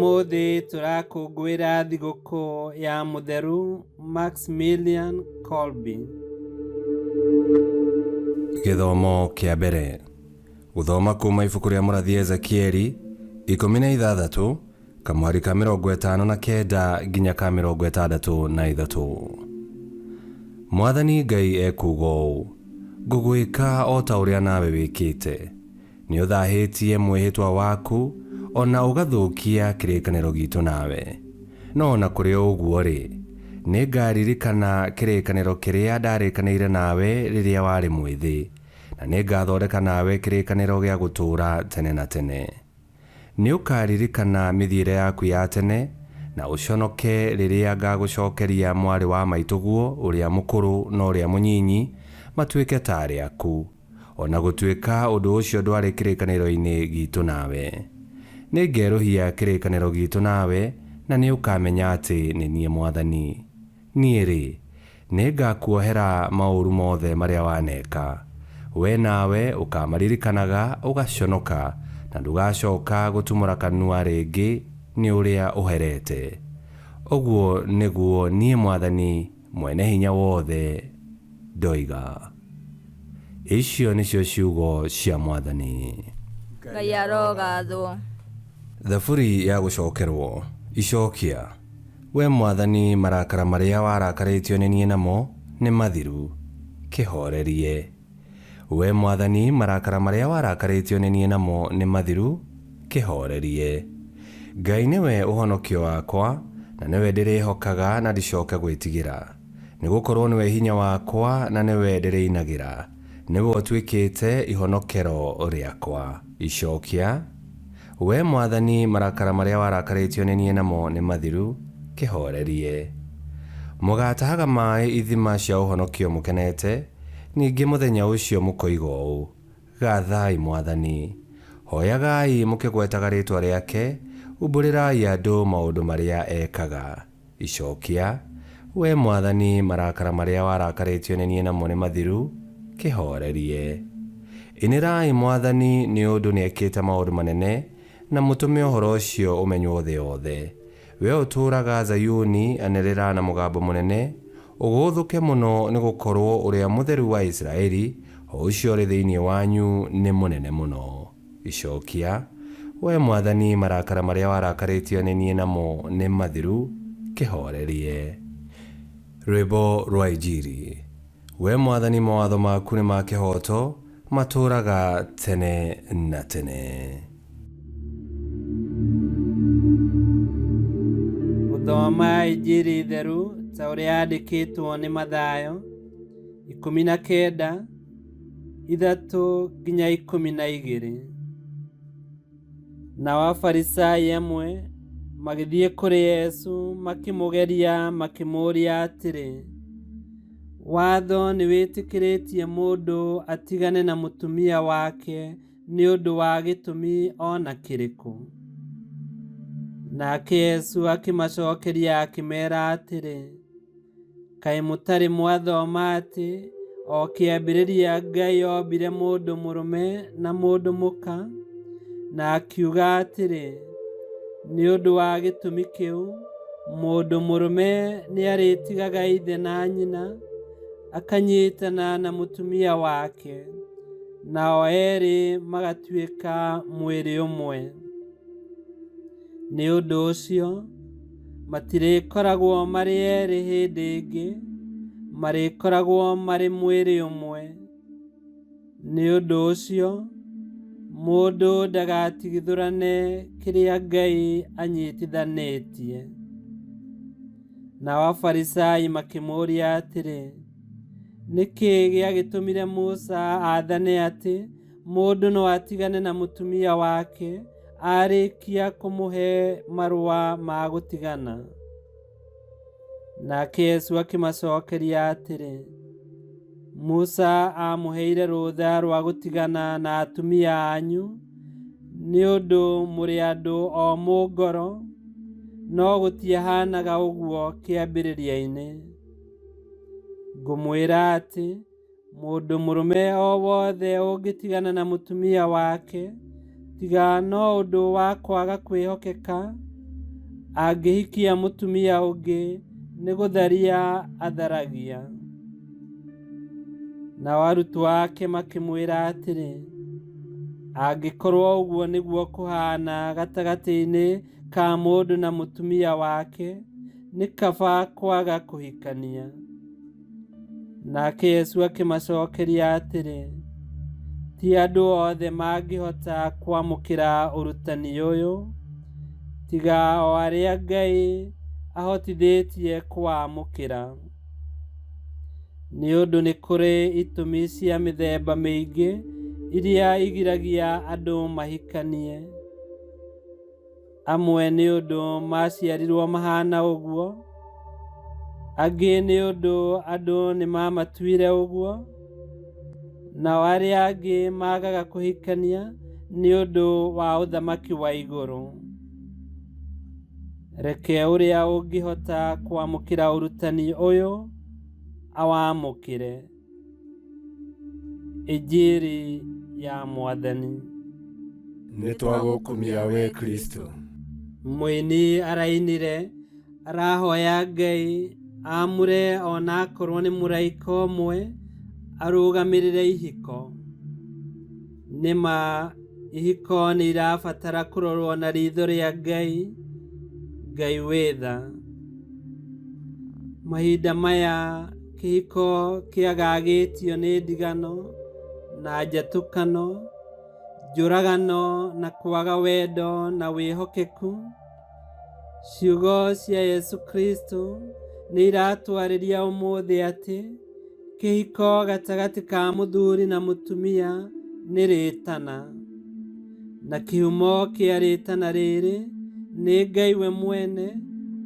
Ũmũthĩ tũrakũngũĩra thigũkũ ya Mũtheru Maximilian Kolbe. Gĩthomo kĩa mbere. Gũthoma kuuma ibuku rĩa mũrathi Ezekieli 16 kamwari ka 59 nginya ka 63. Mwathani Ngai ekuuga ũũ, Ngũgwĩka o ta ũrĩa nawe wĩkĩte. Nĩũthahĩtie mwĩhĩtwa waku o na ũgathũkia kĩrĩkanĩro giitũ nawe. No o na kũrĩ o ũguo-rĩ, nĩngaririkana kĩrĩkanĩro kĩrĩa ndarĩkanĩire nawe rĩrĩa warĩ mwĩthĩ, na nĩngathondeka nawe kĩrĩkanĩro gĩa gũtũũra tene na tene. Nĩũkaririkana mĩthiĩre yaku ya tene, na ũconoke rĩrĩa ngagũcokeria mwarĩ wa maitũguo ũrĩa mũkũrũ na ũrĩa mũnyinyi matuĩke taarĩ aku. O na gũtuĩka ũndũ ũcio ndwarĩ kĩrĩkanĩro-inĩ giitũ nawe. Nĩngerũhia kĩrĩkanĩro giitũ nawe, na nĩũkamenya atĩ nĩ niĩ mwathani. Niĩ-rĩ, nĩngakuohera maũũru mothe marĩa waneka. Wee nawe ũkaamaririkanaga ũgaconoka, na ndũgacooka gũtumũra kanua rĩngĩ nĩ ũrĩa ũherete. Ũguo nĩguo niĩ mwathani Mwene-Hinya-Wothe ndoiga. Icio nĩcio ciugo cia Mwathani. Ngai arogathwo. Thaburi ya gũcokerwo. Icokia. Wee Mwathani, marakara marĩa warakarĩtio nĩ niĩ namo nĩ mathiru, kĩhoorerie. Wee Mwathani, marakara marĩa warakarĩtio nĩ niĩ namo nĩ mathiru, kĩhoorerie. Ngai nĩwe ũhonokio wakwa, na nĩwe ndĩrĩhokaga na ndicoke gwĩtigĩra. Nĩ gũkorũo nĩwe hinya wakwa na nĩwe ndĩrĩinagĩra, nĩwe ũtuĩkĩte ihonokero rĩakwa. Icokia. Wee Mwathani, marakara marĩa warakarĩtio nĩ niĩ namo nĩ mathiru, kĩhoorerie. Mũgaatahaga maĩ ithima cia ũhonokio mũkenete, ningĩ mũthenya ũcio mũkoiga ũũ, Gaathai Mwathani! Hoyagai mũkĩgwetaga rĩĩtwa rĩake, umbũrĩrai andũ maũndũ marĩa ekaga. Icokia. Wee Mwathani, marakara marĩa warakarĩtio nĩ niĩ namo nĩ mathiru, kĩhoorerie. Inĩrai Mwathani nĩ ũndũ nĩekĩte maũndũ manene, na mũtũme ũhoro ũcio ũmenywo thĩ yothe. Wee ũtũũraga Zayuni, anĩrĩra na mũgambo mũnene, ũgũũthũke mũno, nĩ gũkorũo Ũrĩa Mũtheru wa Isiraeli, o ũcio ũrĩ thĩinĩ wanyu, nĩ mũnene mũno. Icokia. Wee Mwathani, marakara marĩa warakarĩtio nĩ niĩ namo nĩ mathiru, kĩhoorerie. Rwĩmbo rwa Injiri. Wee Mwathani, mawatho maku nĩ ma kĩhooto, matũũraga tene na tene. Gũthoma Injiri theru ta ũrĩa yandĩkĩtwo nĩ Mathayo, 19, 3 nginya 12. Nao Afarisai amwe magĩthiĩ kũrĩ Yesu makĩmũgeria makĩmũũria atĩrĩ, Watho nĩwĩtĩkĩrĩtie mũndũ atigane na mũtumia wake nĩ ũndũ wa gĩtũmi o na kĩrĩkũ? Nake Yesu akĩmacokeria akĩmeera atĩrĩ, Kaĩ mũtarĩ mwathoma atĩ o kĩambĩrĩria Ngai ombire mũndũ mũrũme na mũndũ mũka, na akiuga atĩrĩ, 'Nĩ ũndũ wa gĩtũmi kĩu, mũndũ mũrũme nĩarĩtigaga ithe na nyina, akanyitana na mũtumia wake, nao erĩ magatuĩka mwĩrĩ ũmwe. Nĩ ũndũ ũcio, matirĩkoragwo marĩ erĩ hĩndĩ ĩngĩ, marĩkoragwo marĩ mwĩrĩ ũmwe. Nĩ ũndũ ũcio, mũndũ ndagatigithũrane kĩrĩa Ngai anyitithanĩtie. Nao Afarisai makĩmũũria atĩrĩ, Nĩ kĩĩ gĩagĩtũmire Musa aathane atĩ mũndũ no atigane na mũtumia wake arĩkia kũmũhe marũa ma gũtigana? Nake Yesu akĩmacokeria atĩrĩ, Musa aamũheire rũtha rwa gũtigana na atumia anyu nĩ ũndũ mũrĩ andũ omũ ngoro, no gũtiahanaga ũguo kĩambĩrĩria-inĩ. Ngũmwĩra atĩ, Mũndũ mũrũme o wothe ũngĩtigana na mũtumia wake, tiga no ũndũ wa kwaga kwĩhokeka, Angĩhikia mũtumia ũngĩ nĩ gũtharia atharagia. Nao arutwo ake makĩmwĩra atĩrĩ, Angĩkorwo ũguo nĩguo kũhaana gatagatĩ-inĩ ka mũndũ na mũtumia wake, nĩ kaba kwaga kũhikania. Nake Yesu akĩmacokeria atĩrĩ, Ti andũ othe mangĩhota kwamũkĩra ũrutani ũyũ, tiga o arĩa Ngai ahotithĩtie kũwamũkĩra. Nĩ ũndũ nĩ kũrĩ itũmi cia mĩthemba mĩingĩ iria igiragia andũ mahikanie. Amwe nĩ ũndũ maciarirwo mahana ũguo, angĩ nĩ ũndũ andũ nĩ mamatuire ũguo, nao arĩa angĩ magaga kũhikania nĩ ũndũ wa ũthamaki wa igũrũ. Reke ũrĩa ũngĩhota kwamũkĩra ũrutani ũyũ awamũkĩre. Injiri ya Mwathani. Nĩ twagũkumia we Kristo. Mũini arainire arahoya Ngai amũre ona akorwo nĩ mũraika ũmwe arũgamĩrĩre ihiko. Nĩma ihiko nĩ irabatara kũrorwo na ritho rĩa Ngai, Ngai wĩ tha. Mahinda maya kĩhiko kĩagagĩtio nĩ ndigano na njatũkano, njũragano na kwaga wendo na wĩhokeku. Ciugo cia Yesu Kristo nĩ iratwarĩria ũmũthĩ atĩ kĩhiko gatagatĩ ka mũthuri na mũtumia nĩ rĩtana, na kĩhumo kĩa rĩtana rĩrĩ nĩ Ngai we mwene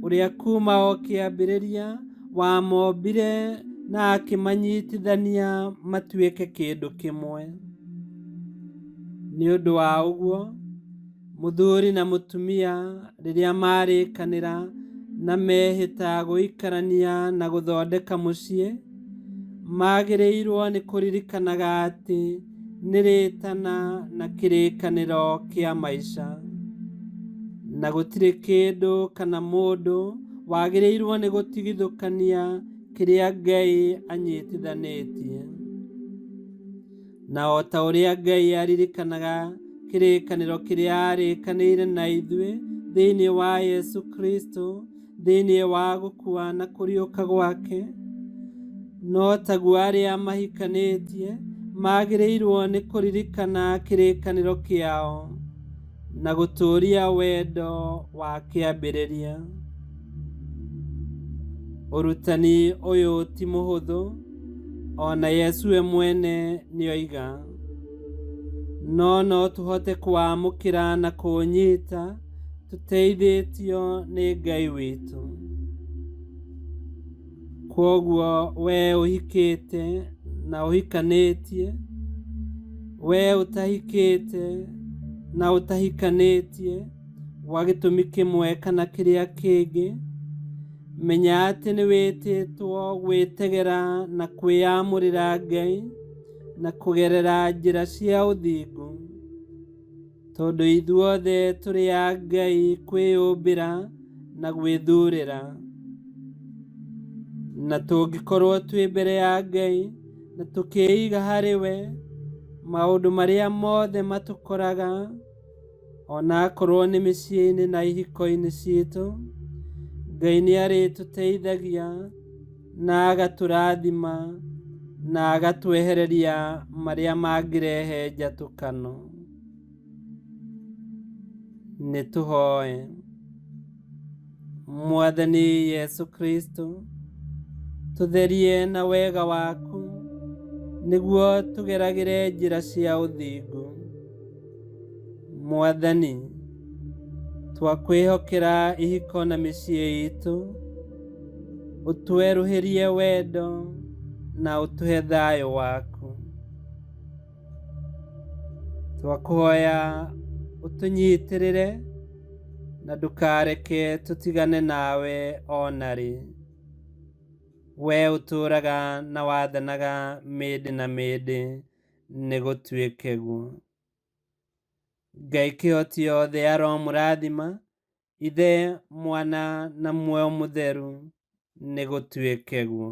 ũrĩa kuma o kĩambĩrĩria wamombire na akĩmanyitithania matuĩke kĩndũ kĩmwe. Nĩ ũndũ wa ũguo, mũthuri na mũtumia rĩrĩa marĩkanĩra na mehĩta gũikarania na gũthondeka mũciĩ, magĩrĩirwo nĩ kũririkanaga atĩ nĩ rĩtana na kĩrĩkanĩro kĩa maica, na gũtirĩ kĩndũ kana mũndũ wagĩrĩirwo nĩ gũtigithũkania kĩrĩa Ngai anyitithanĩtie. Na o ta ũrĩa Ngai aririkanaga kĩrĩkanĩro kĩrĩa arĩkanĩire na ithuĩ thĩinĩ wa Yesu Kristo, thĩinĩ wa gũkua na kũriũka gwake, no taguo arĩa mahikanĩtie magĩrĩirwo nĩ kũririkana kĩrĩkanĩro kĩao na gũtũũria wendo wa kĩambĩrĩria. Ũrutani ũyũ ti mũhũthũ, ona Yesu we mwene nĩoiga. No no tũhote kũwamũkĩra na kũũnyita tũteithĩtio nĩ Ngai witũ. Kwoguo we ũhikĩte na ũhikanĩtie, we ũtahikĩte na ũtahikanĩtie gwa gĩtũmi kĩmwe kana kĩrĩa kĩngĩ, menya atĩ nĩ wĩtĩtwo gwĩtegera na kwĩyamũrĩra Ngai na kũgerera njĩra cia ũthingu, tondũ ithuothe tũrĩ a Ngai kwĩyũmbĩra na gwĩthurĩra. Na tũngĩkorwo twĩ mbere ya Ngai na tũkĩiga harĩ we maũndũ marĩa mothe matũkoraga, ona akorwo nĩ mĩciĩ-inĩ na ihiko-inĩ citũ, Ngai nĩ arĩtũteithagia na agatũrathima na agatwehereria marĩa mangĩrehe njatũkano. Nĩ tũhoe. Mwathani Yesu Kristo, tũtherie na wega waku nĩguo tũgeragĩre njĩra cia ũthingu. Mwathani, twakwĩhokera ihiko na mĩciĩ itũ, ũtwerũhĩrie wendo na ũtũhe thayũ waku. Twakũhoya ũtũnyitĩrĩre na ndũkareke tũtigane nawe ona rĩ. We ũtũũraga na wathanaga mĩndĩ na mĩndĩ, nĩ gũtuĩke guo. Ngai kĩhoti yothe aromũrathima. Ithe, Mwana na Muoyo Mũtheru, nĩ gũtuĩke guo.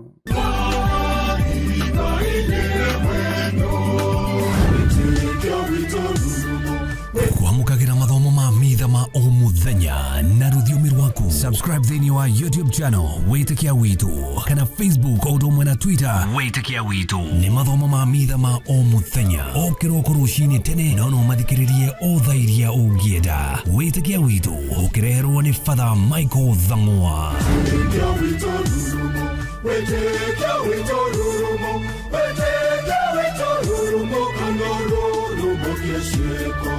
Kwamũkagĩra mathomo ma mitha ma o mũthenya na rũthiomi rwaku. Subscribe thĩinĩ wa YouTube channel Wĩtĩkia Witũ kana Facebook o ũndũ ũmwe na Twitter Wĩtĩkia Witũ. Nĩ mathomo ma mitha ma o mũthenya o kĩroko rũcinĩ tene, no no mathikĩrĩrie o thaa iria ũngĩenda. Wĩtĩkia Witũ ũkĩreherwo nĩ Father Michael Thang'wa. Wĩtĩkia witũ rurumo, wĩtĩkia witũ rurumo, kana rurumo kĩciĩko.